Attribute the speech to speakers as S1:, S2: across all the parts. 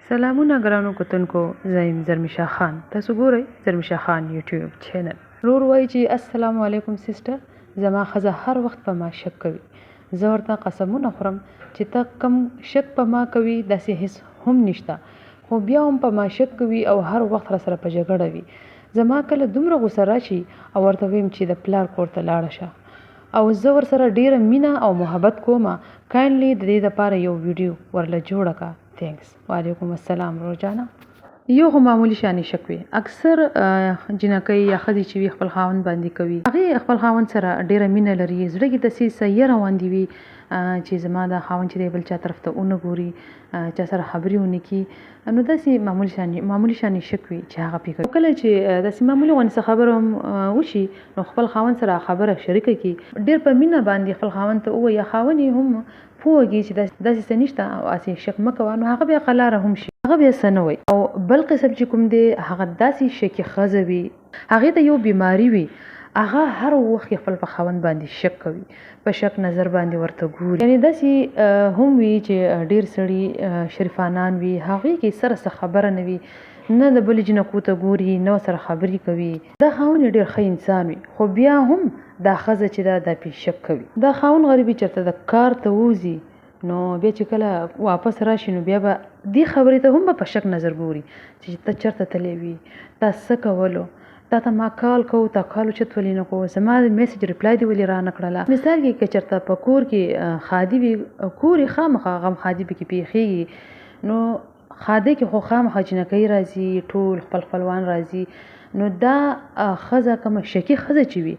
S1: سلامونه ګرانو کتونکو زه یم زرمیشا خان تاسو ګورئ زرمیشا خان یوټیوب چینل. رور وایی چی السلام علیکم سیسټر زما ښځه هر وخت په ما شک کوي زه ورته قسمونه خورم چی ته کم شک په ما کوي داسی هیڅ هم نشته خو بیا هم په ما شک کوي او هر وخت راسره په جګړه وي زما کله دومره غوسه راشي او ورته ویم چی د پلار کور ته لاړه شه او زه ورسره ډیره مینه او محبت کوم کاینډلی ددی لپاره یو ویډیو ورله جوړه که تینکس. وعلیکم السلام ورور جانه. یو خو معمولی شانې شک وي اکثر جینکۍ یا ښځې چې وي خپل خاوند باندې کوي هغې خپل خاوند سره ډیره مینه لري زړه کې داسې څه یره غوندې وي چې زما دا خاوند چې دی بل چا طرف ته ونه ګوري چا سره خبرې ونه کړي نو داسې معمولی شانې معمولی شانې شک وي چې هغه پې کوي کله چې داسې معمولي غوندې څه خبره هم وشي نو خپل خاوند سره خبره شریکه کړي ډېر په مینه باندې خپل خاوند ته ووایي خاوند یې هم پوه کړي چې داسې څه نشته او هسې شک مه کوه نو هغه بیا قلاره هم شي هغه بیا څه نه وایي او بل قسم چې کوم دی هغه داسې شکي ښځه وي هغې ته یو بیماري وي هغه هر وخت خپل په خاوند باندې شک کوي په شک نظر باندې ورته ګوري یعنی داسې هم وي چې ډیر سړي شریفانان وي هغوی کې سره څه خبره نه وي نه د بلې جینکو ته ګوري نه ورسره خبرې کوي دا خاوند یې ډیر ښه انسان وي خو بیا هم دا ښځه چې ده دا پې شک کوي. دا خاوند غریبي چرته د کار ته ووځي نو بیا چې کله واپس راشي نو بیا به دې خبرې ته هم به په شک نظر ګوري چې ته چرته تللی وي تا څه کولو تا ته ما کال کو تا کال اوچت ولې نه کو زما د میسج ریپلای دې ولې رانه کړله مثال کې که چرته په کور کې ښادي وي کور یې خامخا غم ښادي پکې پېښېږي نو ښادۍ کې خو خامخا جینکۍ راځي ټول خپل خپلوان راځي نو دا ښځه کومه شکي ښځه چې وي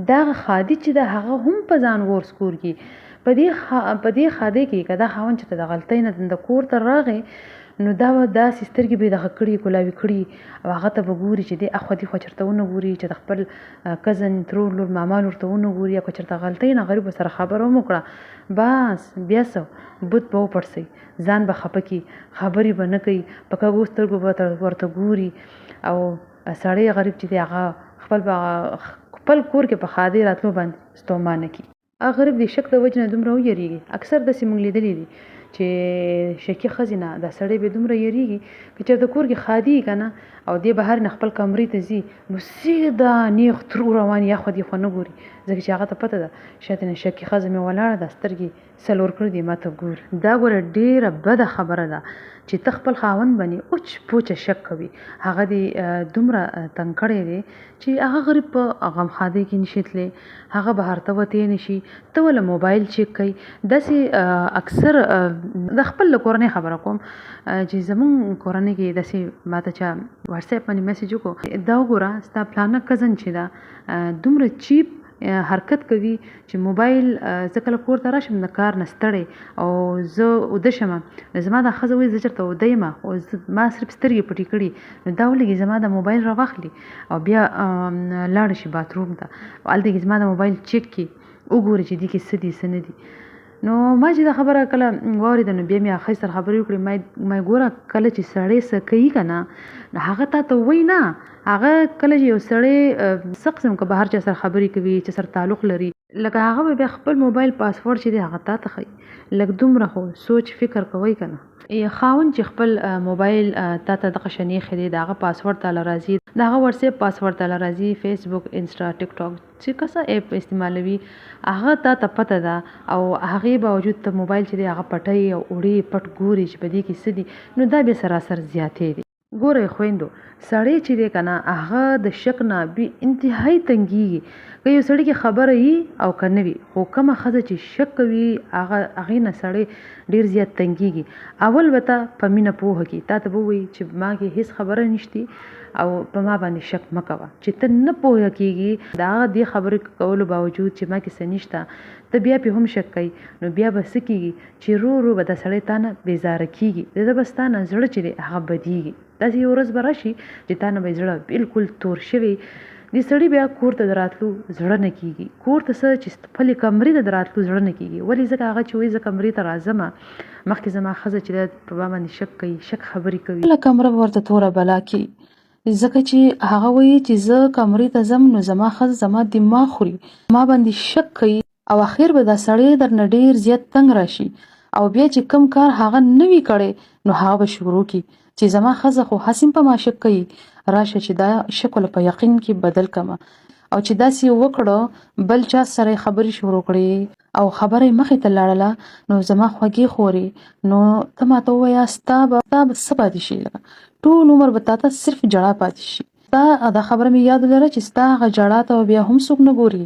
S1: دا ښادي چې ده هغه هم په ځان ور سکور کړي په دې په دې ښادۍ کې که دا خاوند چېرته د غلطۍ نه د کور ته راغی نو دا به داسې سترګې به یې دغه کړي کولاوي کړي او هغه ته به ګوري چې دی اخوا دیخوا چېرته ونه ګوري چې د خپل کزن ترور لور ماما لور ته ونه ګوري یا که چېرته غلطۍ نه غریب ورسره خبره هم وکړه بس بیا څه بت به وپړسوي ځان به خپه کړي، خبرې به نه کوي، په کږو سترګو به ورته ګوري او سړی غریب چې دی هغه خپل په خپل کور کې په ښادۍ راتلو باندې ستومانه کړي. هغه غریب د شک د وجې نه دومره ویریږي، اکثر داسې موږ لیدلي دي چې شکي ښځې نه دا سړی به دومره یریږي که چېرته کور کې ښادي که نه او دی بهر نه خپل کمرې ته ځي نو سیده نیغ ترو روان وي اخوا دیخوا نه ګوري ځکه چې هغه ته پته ده شاته نه شکي ښځه مې ولاړه ده سترګې 4 کړي دي ماته ګوري. دا ګوره ډیره بده خبره ده چې ته خپل خاوند باندې اوچ پوچه شک کوي هغه دې دومره تنګ کړی دی چې هغه غریب په غم ښادۍ کې نشي تللی هغه بهر ته وتی نشي ته وله موبایل چیک کوي داسې اکثر د خپل له کورنۍ خبره کوم چې زمونږ کورنۍ کې داسې ماته چا واټساپ باندې میسج وکړو دا وګوره ستا پلانه کزن چې ده دومره چیپ حرکت کوي چې موبایل زه کله کور ته راشم د کار نه ستړی او زه اوده شم نو زما دا ښځه وایي زه چېرته اوده یم خو ما صرف سترګې پټې کړي نو دا ولګي زما د موبایل راواخلي او بیا لاړه شي باتروم ته او هلته کې زما د موبایل چک کړي وګوري چې دې کې څه دي څه نه دي. نو ما چې دا خبره کله واورېده نو بیا مې هغه ښځې سره خبرې وکړې ما ګوره کله چې سړی څه کوي که نه نو هغه تا ته وایي نه هغه کله چې یو سړی څه قسم که بهر چا سره خبرې کوي چا سره تعلق لري لکه هغه به بیا خپل موبایل پاسورډ چې دی هغه تا ته ښیي لږ دومره خو سوچ فکر کوئ که نه. خاوند چې خپل موبایل تا ته دغه شان ایښی دی د هغه پاسورډ تاله راځي د هغه واټساپ پاسورډ تاله راځي فیسبوک انسټا ټیک ټاک چې کسه اپ استعمالوي هغه تا ته پته ده او هغې باوجود ته موبایل چې دی هغه پټوي او وړي پټ ګوري چې په دې کې څه دي نو دا بیا سراسر زیاتی دی. ګورئ خویندو سړی چې دی کنه هغه د شک نه بی انتهایی تنګیږي که یو سړی کې خبره یي او که نه وي خو کومه ښځه چې شک کوي هغه هغې نه سړی ډیر زیات تنګیږي اول به ته په مینه پوه کړي تاته به ووایي چې ما کې هیڅ خبره نشتی او په ما باندې شک مه کوه چې ته نه پوه کیږي د هغه دې خبرې کولو باوجود چې ما کې څه نشته ته بیا پې هم شک کوي نو بیا به څه کیږي چې رو رو به دا سړی تا نه بیزاره کیږي د ده به ستا نه زړه چې دی هغه بدیږي داسې یو ورځ به راشي چې تا نه به یې زړه بلکل تور شوی دې سړي بیا کور ته د راتلو زړه نه کیږي کور ته څه چې خپلې کمرې ته د راتلو زړه نه کیږي ولې ځکه هغه چې وایي زه کمرې ته راځم مخکې زما ښځه چې ده په ما باندې شک کوي شک خبرې کوي.
S2: خپله کمره به ورته توره بلا کړي ځکه چې هغه وایي چې زه کمرې ته ځم نو زما ښځه زما دماغ خوري ما باندې شک کوي او اخر به دا سړی درنه ډېر زیات تنګ راشي او بیا چې کوم کار هغه نه وي کړی نو هغه به شروع کړي چې زما ښځه خو هسې هم په ما شک کوي، راشه چې دا شک له په یقین کې بدل کړم. او چې داسې یې وکړو، بل چا سره یې خبرې شروع کړې او خبره یې مخې ته لاړله، نو زما خوږې خورې، نو ته ماته ووایه ستا به ستا به څه پاتې شي؟ لکه ټول عمر به تاته صرف ژړا پاتې شي. ستا دا خبره مې یاد ولره چې ستا هغه ژړا ته به بیا هم څوک نه ګوري،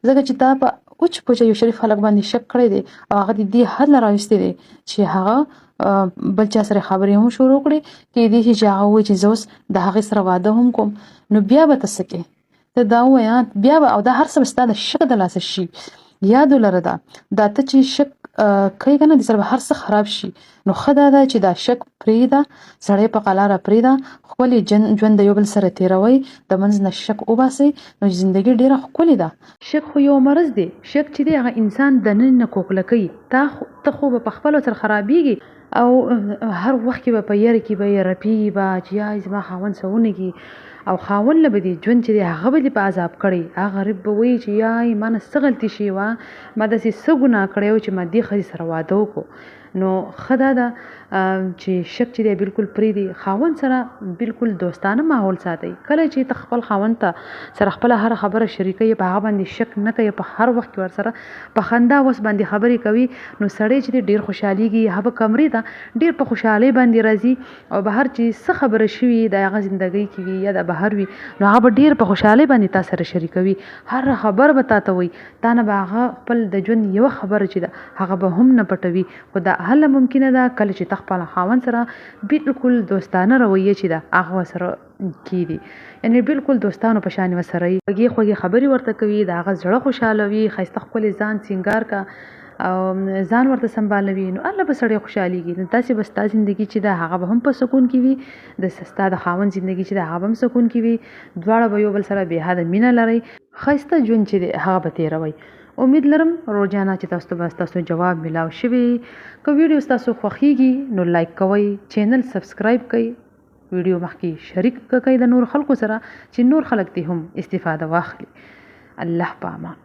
S2: ځکه چې تا په اوچ پوچه یو شریف هلک باندې شک کړی دی او هغه دې دې حد له راویستی دی چې هغه بل چا سره خبرې هم شروع کړې. کېدای شي چې هغه ووایي چې زه اوس د هغې سره واده هم کوم، نو بیا به ته څه کې؟ ته دا ووایه بیا به، او دا هر څه به ستا د شک د لاسه شي. یاد ولره دا دا ته چې شک کوي کنه، د سره به هر څه خراب شي. نو ښه دا ده چې دا شک پرېږده، سړی په قلاره پرېږده، ښکلی ژوند د یو بل سره تېروئ، د منځ نه شک وباسئ، نو زندګي ډېره ښکلې ده.
S1: شک خو یو مرض دی، شک چې دی هغه انسان دننه نه کوکله کوي، تا ته خو به پخپله ورسره خرابېږي، او هر وخت کې به په یره کې به یې رپېږي به چې یای زما خاوند څه ونه کړي، او خاوند له به دې ژوند چې دی هغه به دې په عذاب کړي. هغه غریب به وایي چې یای ما نه څه غلطي شوې وه، ما داسې څه ګناه کړې وه چې ما دې ښځې سره واده وکړو. نو ښه دا ده چې شک چې دی بالکل پرېږدي، خاوند سره بالکل دوستانه ماحول ساتئ. کله چې ته خپل خاوند ته سره خپله هره خبره شریکوي، په هغه باندې شک نه کوي، په هر وخت کې ورسره په خندا وس باندې خبرې کوي، نو سړی چې دی ډېر خوشحالېږي، هغه به کمرې ته ډېر په خوشحالۍ باندې راځي، او بهر چې څه خبره شوي د هغه زندګۍ کې وي یا د بهر وي، نو هغه به ډېر په خوشحالۍ باندې تا سره شریکوي، هره خبره به تا ته وایي، تا نه به هغه خپل د ژوند یوه خبره چې ده هغه به هم نه پټوي. خو دا هله ممکنه ده کله چې ته خپل خاوند سره بالکل دوستانه رویه چې ده هغه ورسره کیدي، یعنی بالکل دوستانو په شان ورسره خوږې خوږې خبرې ورته کوي، د هغه زړه خوشحالوي، ښایسته ښکلی ځان سینګار کا او ځان ورته سمبالوي، نو هله به سړی خوشحالېږي. نو داسې به ستا زندګي چې ده هغه به هم په سکون کې وي، د ستا د خاوند زندګي چې ده هغه به هم سکون کې وي، دواړه به یو بل سره بې حده مینه لرئ، ښایسته ژوند چې دی هغه به تېروئ. امید لرم ورور جانه چې تاسو ته به ستاسو جواب ملاو شوي. که ویډیو ستاسو خوښیږي نو لایک کوئ، چینل سبسکرایب کړئ، ویډیو مخکې شریک کړئ د نور خلکو سره چې نور خلک دې هم استفاده واخلي. الله په امان.